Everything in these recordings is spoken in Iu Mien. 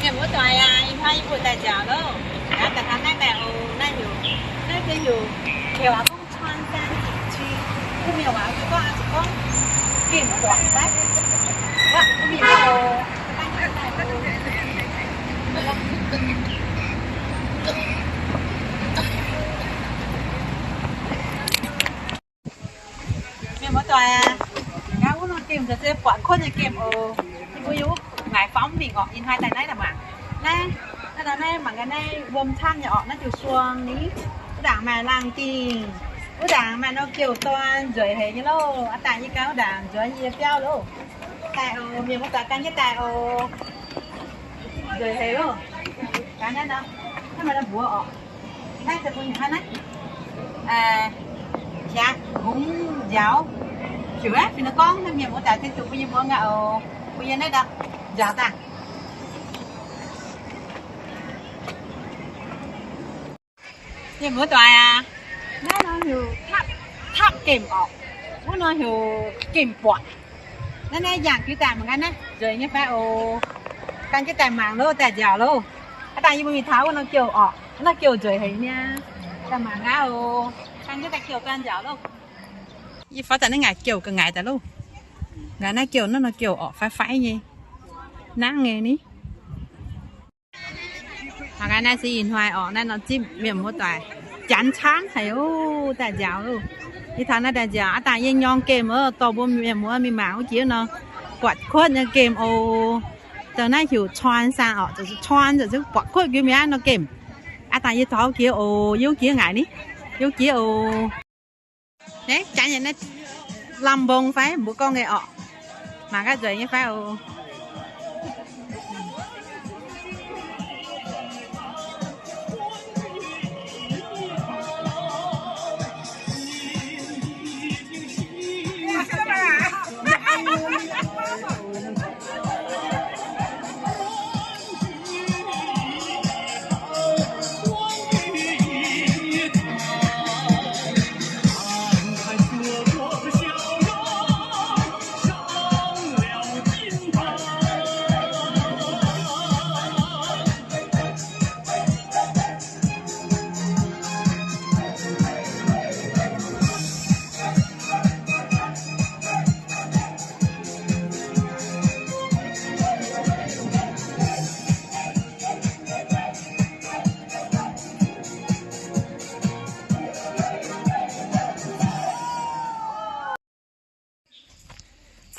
Mienh muoz-doic aac, ih hnoi yie mbuo daaih nziaauc loh. Naaiv daaih hnangv naaiv daaih oc. Naaiv heuc, naaiv se heuc, heuc aac, gorngv 穿山甲 区. Mbuo mienh waac gorngv, gorngv gemh buatc fai? Mbuo mienh waac oc. Mienh muoz-doic aac, naaiv wuov norm gemh se buatc kuotv nyei gemh oc. Yie mbuo yiem wuov ngaaic faaux mv mingh orqc, ih hnoi daaih naaiv daaih mangc. Naaiv, naaiv, naaiv mangc gaax naaiv wuom camv nyei orqc, naaiv diuh suong ni. Wuov ndaangc maaih laangh dingh, wuov ndaangc maaih norm jouh dorn nzueic haic nyei loh. Aav dangh yie gan wuov ndaangc nzuonx yie biauv loh. Daaih oc, mienh muoz-doic gan jienv daaih oc. Nzueic haic loh. Gaax naaiv nor, naaiv maaih norm mbuox orqc. Naaiv se bun hnangv naaiv, qangx hungx nziaaux. Heuc aqv, fih nor gorngv naaiv mienh muoz-doic zinh zuqc bun yie mbuo ngau oc. Bun yie naaiv daaih nziaaux daaih. Mienh muoz-doic aac, naaiv nor heuc ถ้ำ, ถ้ำ gemh orqc. Wuov nor heuc gemh buatc. Naaiv naaiv yangh jienv daaih mangc gaax naaiv nzueic nyei fai oc. Gan jienv daaih mangc loh, daaih nziaauc loh. Aav dangh yie mbuo mingh taux wuov norm jouh orqc, wuov norm jouh nzueic haic nyei. Daaih mangc gaax oc. Gan jienv daaih jouh gan nziaauc loh. Yie faaux daaih naaiv ngaaic jouh ga'ngaaic daaih loh. Ngaaic naaiv jouh, naaiv norm jouh orqc, faix-faix nyei, nangv nyei ni. Mangc gaax naaiv se ih hnoi orqc, naaiv norm zipv mienh muoz-doic janx camv haic oc, daaih nziaauc oc. Yie taux naaiv daaih nziaauc, aav dangh yie nyorng gemh oc, dorh mbuo mienh muoz mingh mangc wuov jiex nor, buatc kuotv nyei gemh oc. Zoux naaiv heuc 穿山 orqc, 穿 zoux buatc kuotv jiex mi'aqv nor gemh. Aav dangh yie taux wuov jiex oc, yie wuov jiex ngaaic ni, yie wuov jiex oc. Naaiv janx yaac naaiv lamh mbong fai mbuo gorngv nyei orqc. Mangc gaax nzueic nyei fai oc.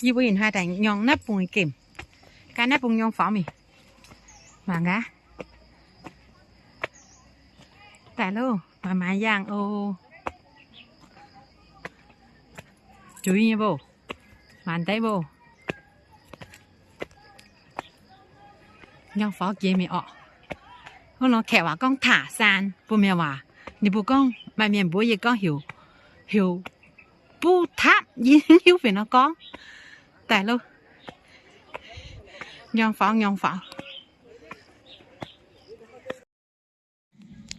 Yie mbuo ih hnoi daaih nyorng naaiv bung gemh. Gan naaiv bung nyorng faaux mingh. Mangc gaax. Daaih loh, maanc maanc yangh oc. Juiz nyei mbuo, maanc deix mbuo. Nyorng faaux jiex mingh orqc. Wuov norm kaeqv waac gorngv 塔山, mbuo mienh waac, ninh mbuo gorngv, maaih mienh mbuox yie gorngv heuc, heuc 步塔, yie hiuv fih nor gorngv. Daaih loh. Nyorng faaux, nyorng faaux.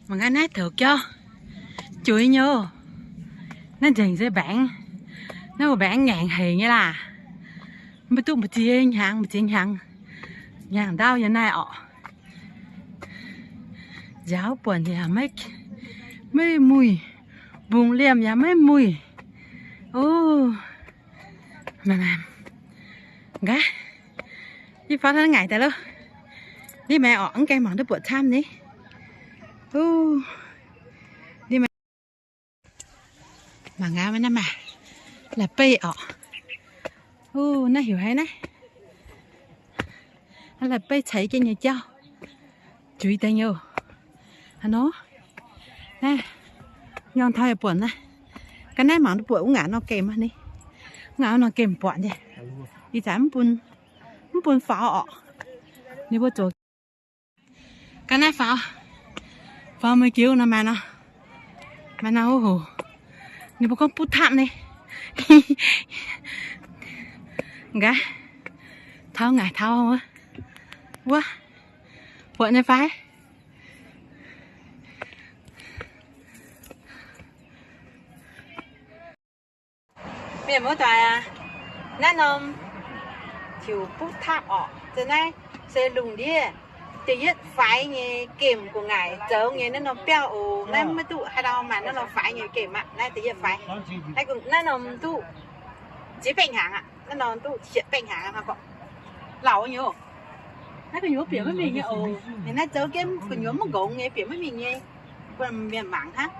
Mangc gaax naaiv toux jauv, juiz nyei oc. Naaiv nzengc se mbaengx. Naaiv mbaengx ngaengc haic nyei laah. Mv baac duqv mbu'ziex hnyangx, mbu'ziex hnyangx, hnyangx ndau yiem naaiv orqc. Nziaaux buonc yaac maiv, maiv muih. Mbungx liemh yaac maiv muih. Ov, mangc gaax. Yie faaux taux ngaaic daaih loh. Ni maengx orqc, mv gaengh mangc duqv buoqc camv ni. Ov, ni maengx. Mangc gaax, naaiv maaih la'beiv orqc. Ov, naaiv heuc haaix naaiv? La'beiv ceix jienv nyei jauv. Juiz deix nyei oc. Haaix nor? Naaiv, nyorng taux yaac buonc naaiv. Ga'naaiv mangc duqv buatc wuov ngaanc norm gemh aqv ni. Wuov ngaanc norm gemh buatc nyei. Ih zanc mv bun, mv bun faaux orqc. Ninh mbuo zoux ga'naaiv faaux, faaux meih jiux nor maaih nor, maaih nor, ov hoc. Ninh mbuo gorngv 步塔 ni. Gaax, taux ngaaic taux wuov, wuov, buatc nyei fai? Mienh muoz-doic aac, naaiv norm Heuc buv taapv orqc. Za'naaiv se lungh ndiev da'yietv faix nyei gemh gu'nguaaic zoux nyei naaiv norm biauv oc. Naaiv maiv duqv haaix dauh maaih naaiv norm faix nyei gemh aqv. Naaiv da'yietv faix. Naaiv norm duqv ziex baeqv hnyangx aqv. Naaiv norm duqv ziex baeqv hnyangx aqv. Lauh nyei oc. Naaiv gu'nyuoz bieqc maiv mingh nyei oc. Ninh naaiv zoux jienv gu'nyuoz maiv nqongx nyei, bieqc maiv mingh nyei. Bun mienh mangc hnangv.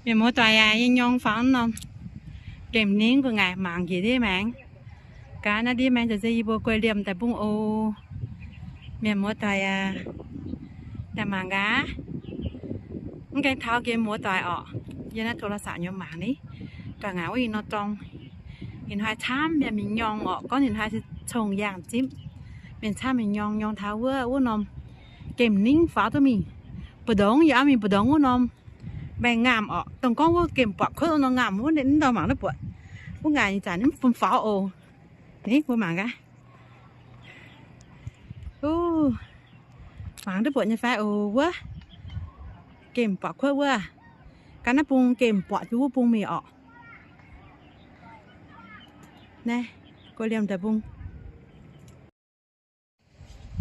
Mienh muoz-doic aac, yie nyorng faaux norm gemh ningv gu'nguaaic mangc njiec ndiev maengx. Gaax naaiv ndiev maengx ziouc se yie mbuo guei liemh daaih bung oc. Mienh muoz-doic aac, daaih mangc gaax. Mv gaengh taux gemh muoz-doic orqc. Yie naaiv โทรศัพท์ nyei mangc ni, ga'ngaaic wuov ih norm dorngx. Ninh hnoi camv mienh mingh nyorng orqc, gorngv ninh hnoi se cong-yaangh zipv. Mienh camv mingh nyorng, nyorng taux wuov, wuov norm gemh ningv faaux duqv mingh. Mbu'ndongx yie auv mingh mbu'ndongx wuov norm maengh ngaamh orqc, dongh gorngv wuov gemh buatc kuotv wuov norm ngaamh wuov, ninh ndau mangc duqv buatc. Wuov ngaanc zanc mv fungx faaux oc. Ni mbuo mangc gaax. Mangc duqv buatc nyei fai oc wuov. Gemh buatc kuotv wuov. Ga'naaiv bung gemh buatc jienv wuov bung mingh orqc. Naaiv, guei liemh daaih bung.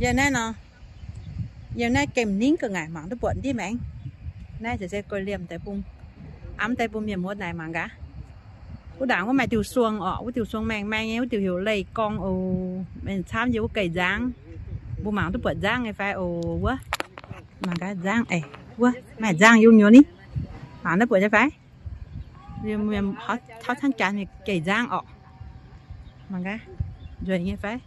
Yiem naaiv nor, yiem naaiv gemh ningv gu'nguaaic mangc duqv buatc ndiev maengx. Naaiv ziouc se guei liemh daaih bung. Amv daaih bung mienh muoz-doic mangc gaax. Wuov ndaangc wuov maaih diuh suong orqc, wuov diuh suong maengh maengh nyei, wuov diuh heuc leih gorng oc. Mienh camv yie wuov geix nzangv. Mbuo mangc duqv buatc nzangv nyei fai oc wuov. Mangc gaax nzangv, wuov maaih nzangv yungh nyuoz ni. Mangc duqv buatc nyei fai? Taux camv janx geix nzangv orqc. Mangc gaax, nzueic nyei fai?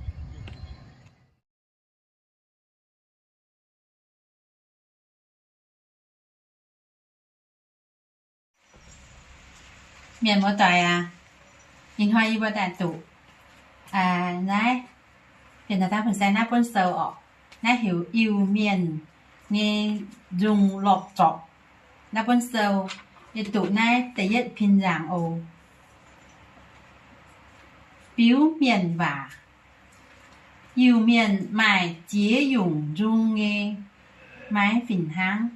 Mienh muoz-doic aac, ih hnoi yie mbuo daaih duqv naaiv, bienh daaih dangh bun sai naaiv buonv sou orqc. Naaiv heuc Iu-Mienh nyei nzung lorqc zorc. Naaiv buonv sou, yie duqv naaiv da'yietv pin nzaangc oc. Biuv mienh waac. Iu-Mienh maaih ziex nyungc nzung nyei, maiv fih hnangv.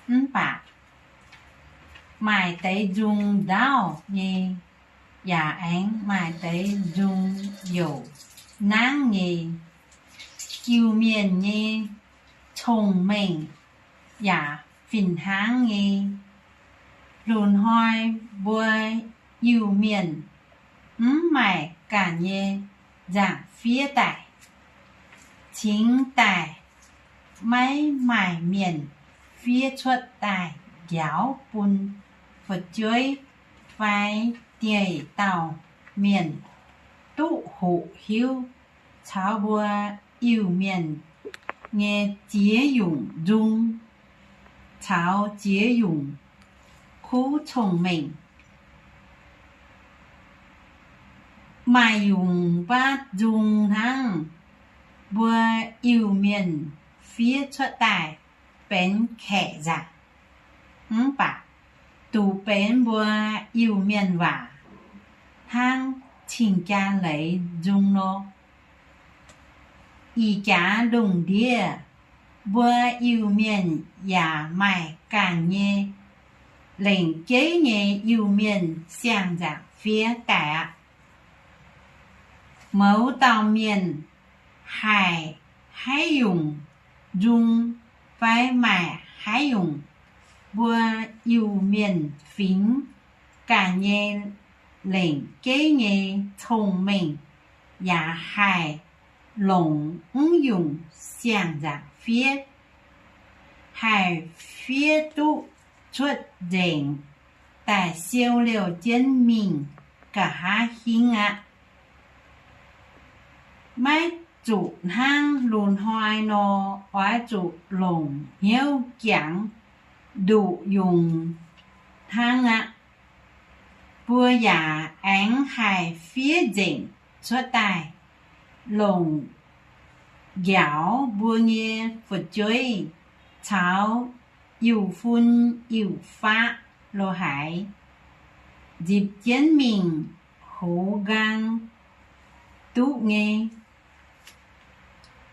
Mv baac maaih deix nzung ndaauv nyei, yaac aengx maaih deix nzung youc nangv nyei. Iu-Mienh nyei cong-mengh yaac fih hnangv nyei. Lungh hnoi mbuo Iu-Mienh mv maaih ganh nyei nzangc-fiev daaih. Cingx daaih maiv maaih mienh fiev cuotv daaih njaaux bun fu'jueiv fai dieh dauh mienh duqv hoqc hiuv caux mbuo Iu-Mienh nyei ziex nyungc nzung caux ziex nyungc kuv cong-mengh. Maaih nyungc baav nzung hnangv mbuo Iu-Mienh fiev cuotv daaih benx kaeqv nzangc, mv baac duqv benx mbuo Iu-Mienh waac hnangv cing-jaa leiz nzung nor. Ih jaax lungh ndiev mbuo Iu-Mienh yaac maaih ganh nyei lengc jeiv nyei Iu-Mienh siang-nzangc fiev daaih aqv. Mouz dauh mienh haih haaix nyungc nzung fai maaih haaix nyungc mbuo Iu-Mienh fingx ganh nyei lengc jeiv nyei cong-mengh yaac haih longc mv nyungc siang-nzangc fiev, haih fiev duqv cuotv nzengc daaih siou liouh jienv mingh nqa'haav hingv aqv. Maiv zuqc hnangv lungh hnoi nor oix zuqc longc hnyouv jangx nduqc yungz hnangv aqv. Mbuo yaac aengx haih fiev nzengc cuotv daaih, longc njaaux mbuo nyei fu'jueiv caux iu-fun iu-faqv lo haaix nzipc jienv mingh hoz nqaang duqv nyei.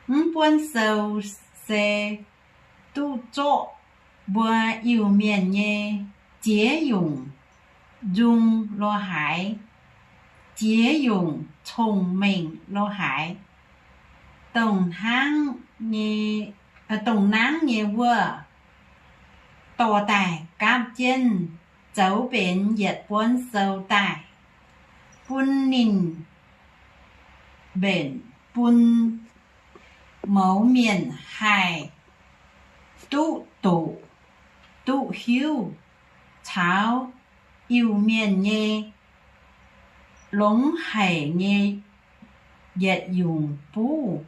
Mv buonv sou se duqv zorqv mbuo Iu-Mienh nyei ziex nyungc nzung lo haaix, ziex nyungc cong-mengh lo haaix, dongh hnangv nyei, dongh nangv nyei wuov, dorh daaih gapv jienv zoux benx yietc buonv sou daaih, bun ninh mbenc bun mouz mienh haih duqv doqc, duqv hiuv, caux Iu-Mienh nyei longx haic nyei yietc nyungc buv,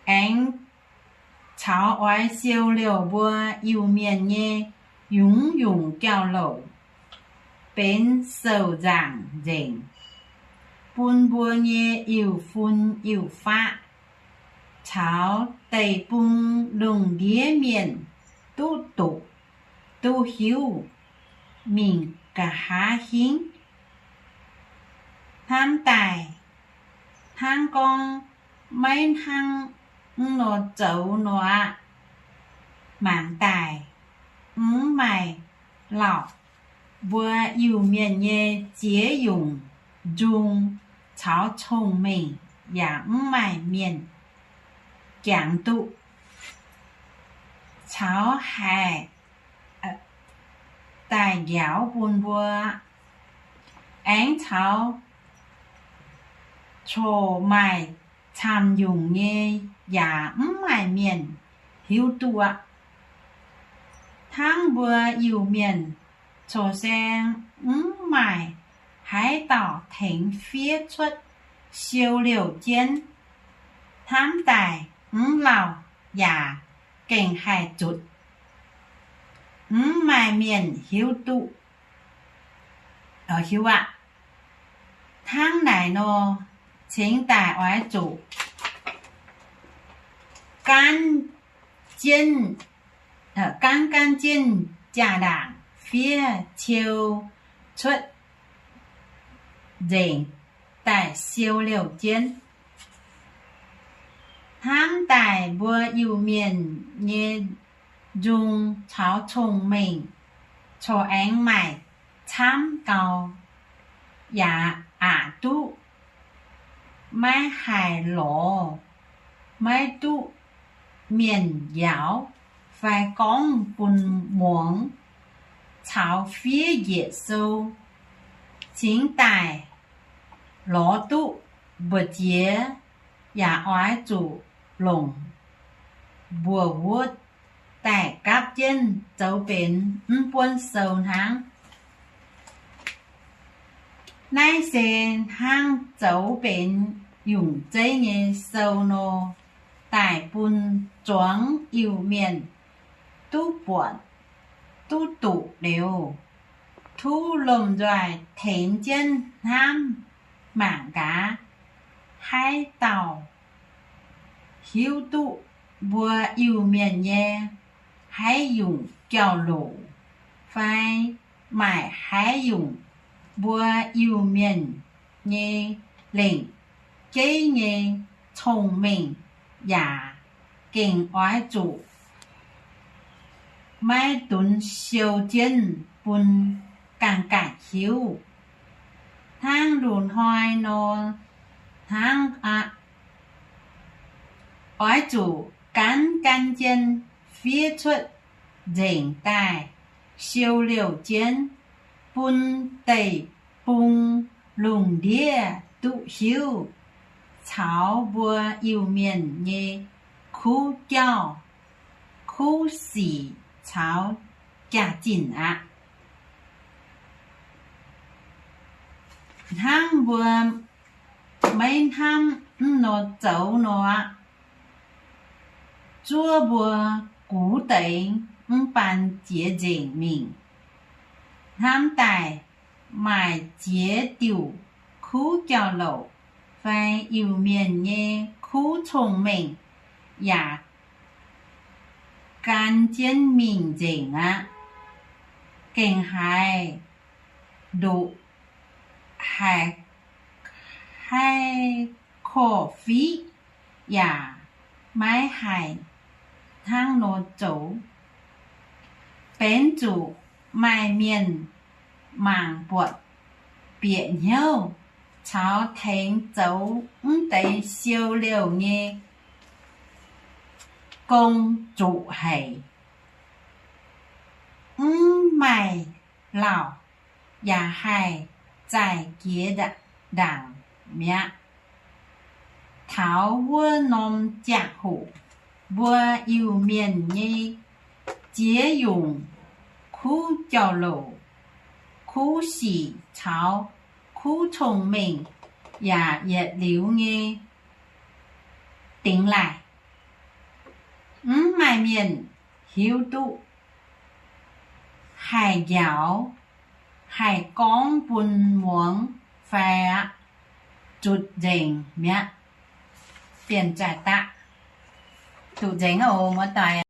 aengx caux oix siou liouh mbuo Iu-Mienh nyei yungz nyungc jauv-louc benx sou-nzaangc nzengc, bun mbuo nyei iu-fun iu-faqv caux deic-bung lungh ndiev mienh duqv doqc, duqv hiuv mingh nqa'haav hingv. Hnamv daaih hnangv gorngv maiv hnangv mv nor zoux nor aqv. Mangc daaih mv maaih lauh mbuo Iu-Mienh nyei ziex nyungc nzung caux cong-mengh yaac mv maaih mienh jangx duqv caux haih daaih njaaux bun mbuo. Aengx caux corc maaih camv nyungc nyei yaac mv maaih mienh hiuv duqv aqv. Hnangv mbuo Iu-Mienh corc saeng mv maaih haaix dauh tengx fiev cuotv siou liouh jienv, hnamv daaih mv lauh yaac gengh haih zutc, mv maaih mienh hiuv duqv, hiuv aqv. Hnangv naaic nor, cingx daaih oix zuqc gaanv jienv, gaanv gaanv jienv jaa-ndaangc fiev ciou cuotv nzengc daaih siou liouh jienv. Hnamv daaih mbuo Iu-Mienh nyei nzung caux cong-mengh corc aengx maaih camv gau, yaac aqc duqv, maiv haih lorz, maiv duqv mienh njaaux fai gorngv bun muangx, caux fiev njiec sou, cingx daaih lorz duqv mbu'ziex yaac oix zuqc longc mbuox wuov daaih gapv jienv zoux benx mv buonv sou hnangv. Naaiv se hnangv zoux benx yungh zeiv nyei sou nor, daaih bun zuangx Iu-Mienh duqv buatc, duqv doqc liuz, tov lomh nzoih tengx jienv hnamv mangc gaax, haaix dauh hiuv duqv mbuo Iu-Mienh nyei haaix nyungc jauv-louc fai maaih haaix nyungc mbuo Iu-Mienh nyei lengc jeiv nyei cong-mengh yaac gengh oix zuqc maiv dunx siou jienv bun ganh ganh hiuv. Hnangv lungh hnoi nor hnangv aqv. Oix zuqc gaanv gaanv jienv fiev cuotv nzengc daaih siou liouh jienv, bun deic-bung lungh ndiev duqv hiuv caux mbuo Iu-Mienh nyei kuv jauv, kuv sic caux jaax-zinh aqv. Hnangv mbuo maiv hnamv mv nor zoux nor aqv. Zuov mbuo gux deix mv baan jiex nzengc mingh. Hnamv daaih maaih ziex diuh kuv jauv-louc fai Iu-Mienh nyei kuv cong-mengh yaac gan jienv mingh nzengc aqv. Gengh haiz ndoqc, haiz haih korv-fiqv yaac maiv haih hnangv nor zoux. Benx zuqc maaih mienh mangc buatc bieqc hnyouv caux tengx zoux mv deix siou liouh nyei gong zuqc haic. Mv maaih lauh yaac haih zaih jiex ndaangc mi'aqv. Taux wuov norm ziangh hoc, mbuo Iu-Mienh nyei ziex nyungc kuv jauv-louc, kuv sic caux kuv cong-mengh yaac yietc liuz nyei dingx laaih. Mv maaih mienh hiuv duqv haih njaaux, haih gorngv bun muangx fai aqv. Zutc nzengc mi'aqv. Bienh zaih daqv. Duqv nzengc oc, muoz-doic.